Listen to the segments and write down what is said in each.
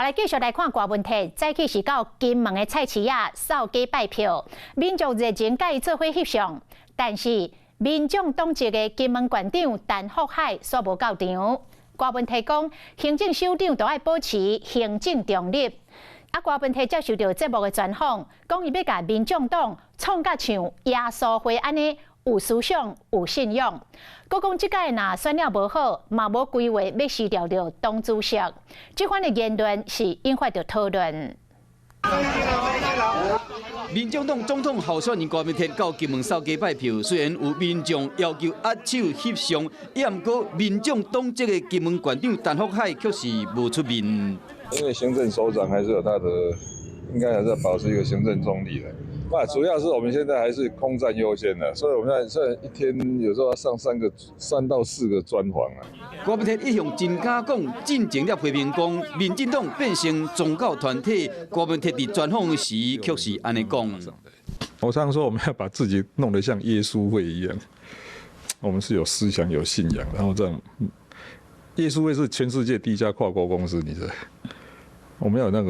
來繼續來看郭文鐵，早起是到金門的菜市仔掃街拜票，民眾熱情共伊做伙翕相，但是民眾黨籍的金門縣長陳福海煞無到場。郭文鐵講，行政首長都愛保持行政中立。啊，郭文鐵接受著節目的專訪，講伊欲共民眾黨創甲像耶穌會按呢，有思想、有信仰。閣講這擺若選了無好，嘛無規劃欲辭掉著黨主席。這番的言論是引發著討論。民眾黨總統候選人郭文鐵到金門掃街拜票，雖然有民眾要求握手翕相，也毋過民眾黨籍的金門縣長陳福海卻是無出面。因為行政首長還是有他的，應該還是要保持一個行政中立的。那主要是我們現在還是空戰優先的，所以我們現在一天有時候要上3到4個專訪啊。郭文鐵一向真敢講，進前才批評講，民進黨變成宗教團體。郭文鐵佇專訪時卻是按呢講。我常說我們要把自己弄得像耶穌會一樣，我們是有思想、有信仰，然後這樣。耶穌會是全世界第一家跨國公司，你知道？我們要有那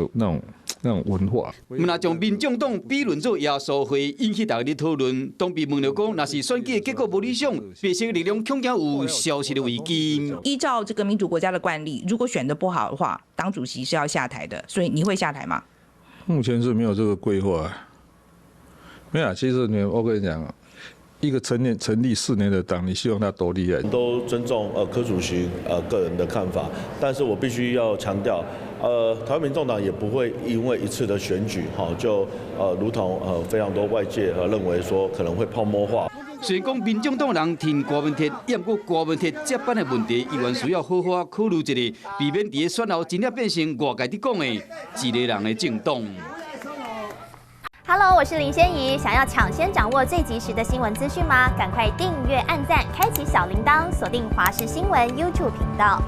種文化。毋若將民眾黨比論做耶穌會，引起大家咧討論。當被問著講，若是選舉結果無理想，白色力量恐驚有消失的危機。依照這個民主國家的慣例，如果選得不好的話，黨主席是要下台的。所以你會下台嗎？目前是沒有這個規劃。沒有，其實你我跟你講，一個成立4年的黨，你希望他多厲害？都尊重柯主席個人的看法，但是我必須要強調，台灣民眾黨也不會因為一次的選舉，哈，就如同非常多外界認為說可能會泡沫化。雖然講民眾黨人挺郭文鐵，也毋過郭文鐵接班的問題，依然需要好好考慮一下，避免佇選後真正變成外界佇講的一个人的政黨。 Hello，我是林仙怡，想要搶先掌握最及時的新聞資訊嗎？趕快訂閱、按讚、開啟小鈴鐺，鎖定華視新聞 YouTube 頻道。